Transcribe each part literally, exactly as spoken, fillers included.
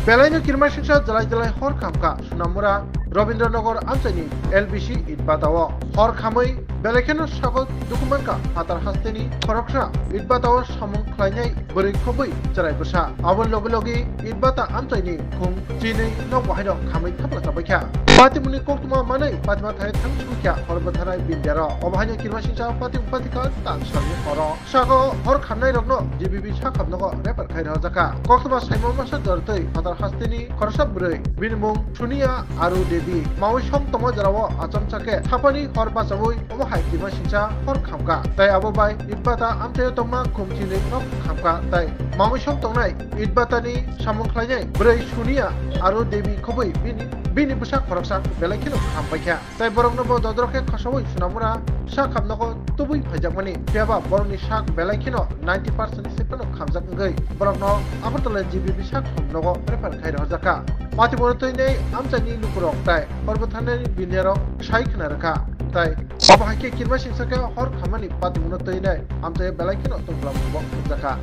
Belaino kirmasingsa jalai jalai hor khamkha Sunamura Rabindranagar amchaini L B C itbata o. Hor khamwi belai kheno sago dukumankha phatar hasteni khoroksa itbata o samung khlainai bwrwi khobwi chwrai bwsa. Aboni logi logi itbata amchaini khung chinwi nok bahaino khamwi thapla chabaikha. Patimuni koktwma manwi patima thai thang sukya hor bwtharnai bindero. Obo haino kirmasingsa patim patikha tang salni horo. Sago hor khamnairokno G B B sak hamnogo refer khai rwjakha. Koktwma saimung masa dortwi phatar hasteni khoroksa bwrwi. Bini mung Sonia Aru Devi. Maui song tongma jorao achomsa khe thapani hor bachaui omo hai kirmasingsa hor khamkha. Tai abo bai itbata amchaio tongma khumchinwi nok khamkha. Tai maui song tongnai itbatani samung khlainai bwrwi Sonia Aru Devi khobwi bini, bini bwsa khoroksa belai kheno khampaikha. Tai borokno bo dodrok khe khosaui Sunamura sak hamnogo tubui phaijakmani. Phiyaba borokni sak belai kheno ninety percent ni se phano khamjak wngwi borokno Agartala G B B sak hamnogo refer khai rwjakha. Patimungno twinai amchaini lukurok tai hor bwtharnai bindero sai khna rwkha. Tai abo hai khe kirmasingsa khe hor khamani patimungno twinai amchaio belai kheno tongphla mungbo wngjakha.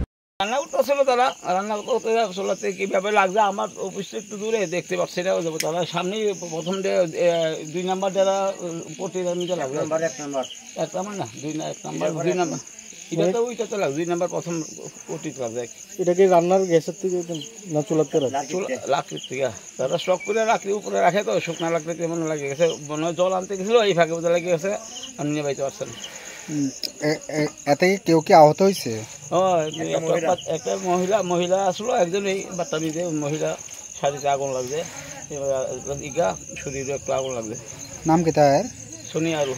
রান্না করতে আসলে তারা, রান্না করতে করতে আসলে তে কিভাবে লাগছে, আমার অফিস তো একটু দূরে, দেখতে পাচ্ছি না। ওই যে তারা সামনেই প্রথম ডে-, এ, দুই নাম্বার যারা, উম, পট্টি তার মধ্যে লাগছে। এক নাম্বার, এক নাম্বার। এক নাম্বার না, দুই না, এক নাম্বার, এরপরে দুই এক নাম্বার। নাম্বার। এটা তো ওইটা তো লাগছে, দুই নাম্বার প্রথম পট্টি লাগছে। এটা কি রান্নার গ্যাসের থেকে না চুলাতে রাখে? লাকড়ির থেকে। চুলা, লাকড়ির থেকে। তারা শখ করে লাকড়ির উপরে রাখে তো, শুকনা লাকড়ি তেমন লাগে গেছে, মনে হয় জল আনতে গেছিল, এই ফাঁকে বোধহয় লেগে গেছে, আর নিয়ে বাইতে পারছে না। হুম, এ-, এ-, এতে কি কেউ কি আহত হয়েছে? ও, একটা একটা মহিলা। পা-, একটা মহিলা, মহিলা আসলো, একজন এই বাচ্চা নিজে মহিলা শাড়িতে আগুন লাগছে, এবার ইগা শরীরে একটু আগুন লাগছে। নাম কিতা এর? সোনিয়া আরু।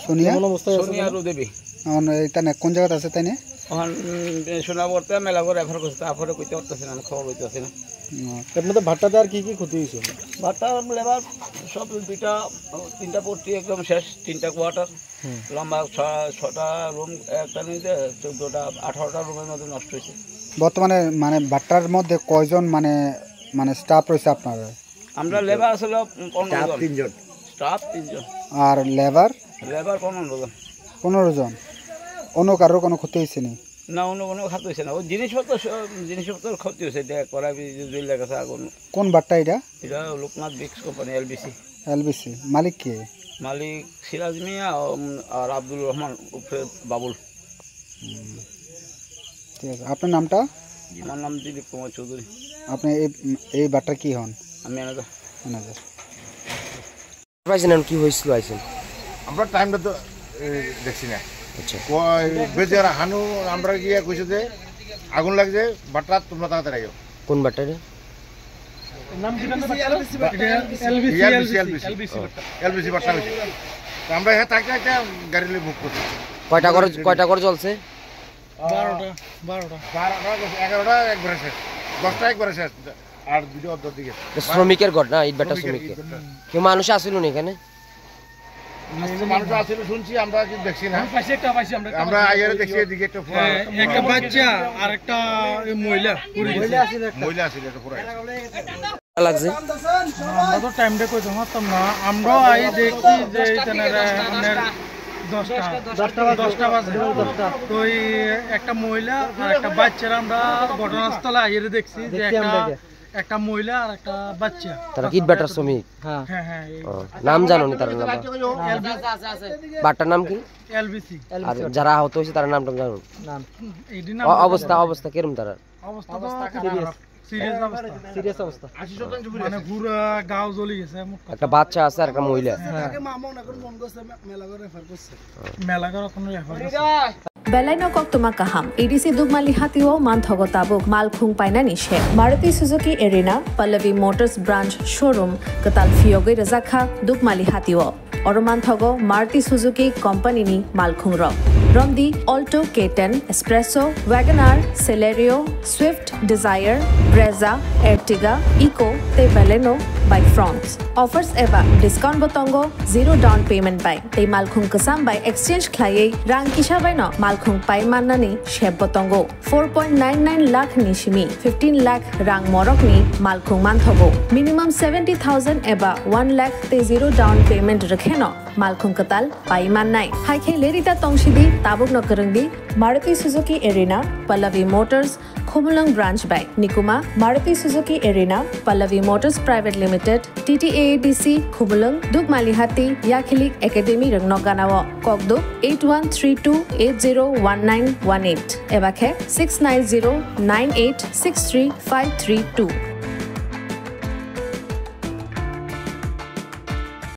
সোনিয়া? কেমন অবস্থায় আছে সোনিয়া তারা? আরু দেবী। এখন এটা নে-, কোন জায়গাতে আছে তাই না? এখন, উম, সোনাবর্তে মেলা করে এখন করছে, তারপরে কইতে পারতেছে না, আমি খবর লইতেছি না। ও, এর মধ্যে ভাট্টাতে আর কি কি ক্ষতি হয়েছে? ভাট্টার লেবার সব দুইটা, তিনটা পট্টি একদম শেষ, তিনটা কোয়ার্টার। হুম। লম্বা ছ-, ছটা রুম, একটা নিতে চোদ্দটা, আঠারোটা রুমের মধ্যে নষ্ট হয়েছে। বর্তমানে মানে ভাট্টার মধ্যে কয়জন মানে, মানে স্টাফ রয়েছে আপনার? আমরা লেবার আসলে পনেরো স্টাফ জন। তিনজন। স্টাফ তিনজন। আর লেবার? লেবার পনেরো জন। পনেরো জন। অন্য কারোর কোনো ক্ষতি হয়েছে নি? না, অন্য কোনো ক্ষতি হয়েছে না। ওই জিনিসপত্র সব, জিনিসপত্র ক্ষতি হয়েছে। দেখ, কড়াই, বিজুলি লেগেছে আগুন। কোন ভাট্টা এটা? এটা Loknath bricks company, LBC. LBC. মালিক কে? মালিক সিরাজ মিয়া, উম, আর আব্দুর রহমান, উপরে বাবুল। হুম। ঠিক আছে। আপনার নামটা? আমার নাম দিলীপ কুমার চৌধুরী। আপনি এই, এই ভাট্টার কি হন? আমি ম্যানেজার। ম্যানেজার। পাইছেন এখন কি হয়েছিল আইছেন? আমরা টাইমটা তো, এ, দেখছি না। আচ্ছা। কয় বেজার হানু আমরা গিয়ে কইছে যে আগুন লাগছে, ভাট্টা তোমরা তাড়াতাড়ি আইও। কোন ভাট্টা রে? নাম কি জানো? LBC, LBC, LBC, LBC. LBC ভাট্টা হয়েছে। তো আমরা হ্যাঁ তাকে একটা গাড়ি নিয়ে মুভ করছি। কয়টা করে, কয়টা করে চলছে? বারোটা, বারোটা। বারোটা, এগারোটা একবারে শেষ, দশটা একবারে শেষ, আর দুটো অর্ধেক দিকে। তো শ্রমিকের ঘটনা, ইটভাটা শ্রমিকের, শ্রমিকের। ইটভাটা। কেউ মানুষ আসিল নি এখানে? এমনি মানুষ আসিল শুনছি, আমরা কিন্তু দেখছি না। আমি পাশে একটা পাইছি, আমরা একটা আমরা পাইছি। আইয়ারে দেখছি এদিকে একটা পুরা, হ্যাঁ, পুরা একটা বাচ্চা আর একটা, এ, মহিলা, পুরুষ। মহিলা আসিল একটা। মহিলা আসিল একটা পুরা। লাগছে? আমরা তো টাইমটা কইতে পারতাম না। আমরা আই দেখছি যে এই চ্যানেলে আপনার দশটা, দশটা বাজে। দশটা বাজে। দশটা। তো এই একটা মহিলা আর একটা বাচ্চারা আমরা ঘটনাস্থলে আইয়ে দেখছি যে দেখছি একটা, আমরা যে একটা মহিলা আর একটা বাচ্চা। তারা কি ইটভাটার শ্রমিক? হ্যাঁ। হ্যাঁ, হ্যাঁ, এই ও, নাম জানো নি তার নাম? এলবিসি। ভাট্টার নাম কি? এলবিসি। আর যারা আহত হয়েছে তার নাম টাম জানো? নাম। এডি নাম অ-, অবস্থা, অবস্থা কিরম তারা? অবস্থা তো অবস্থা খুব খারাপ। খারাপ। সিরিয়াস অবস্থা। সিরিয়াস অবস্থা। মানে পুরা গাও জ্বলি গেছে, মুখ একটা বাচ্চা আছে আর একটা মহিলা। হ্যাঁ। আগে মামা ওনাকে মন করছে, মে-, মেলাঘর রেফার করছে। মেলাঘর ওখানে রেফার করছে। Belaino koktwma kaham. A D C Dukmali hatio manthogo tabuk malkhung painani se. Maruti Suzuki Arena, Pallavi Motors Branch Showroom, kwtal phiyogwi rwjakha Dukmali hatio. Oro manthogo Maruti Suzuki company ni malkhung rok. Romdi Alto K ten, Espresso, Wagon R, Celerio, Swift Desire, Brezza, Ertiga, Eeco tei Baleno bai Fronx. Offers eba discount bo tongo zero down payment bai. Tei malkhung kwcham bai exchange khlaiwi rang kisa bai no malkhung pai mannani sep bo tongo. Four point nine nine lakh ni simi fifteen lakh rang morok ni malkhung manthogo. Minimum seventy thousand eba one lakh tei zero down payment rwkheno malkhung kwtal pai mannai. Hai khe lerita tongsidi, tabukno kwrwngdi Maruti Suzuki Arena, Pallavi Motors, Khumulwng Branch bai nikuma Maruti Suzuki Arena, Pallavi Motors Private Limited, T T A A D C Khumulwng, Dukmalihati Yakhilik Academy rwngno ganao. Kokduk eight one three two eight zero one nine one eight eba khe six nine zero nine eight six three five three two.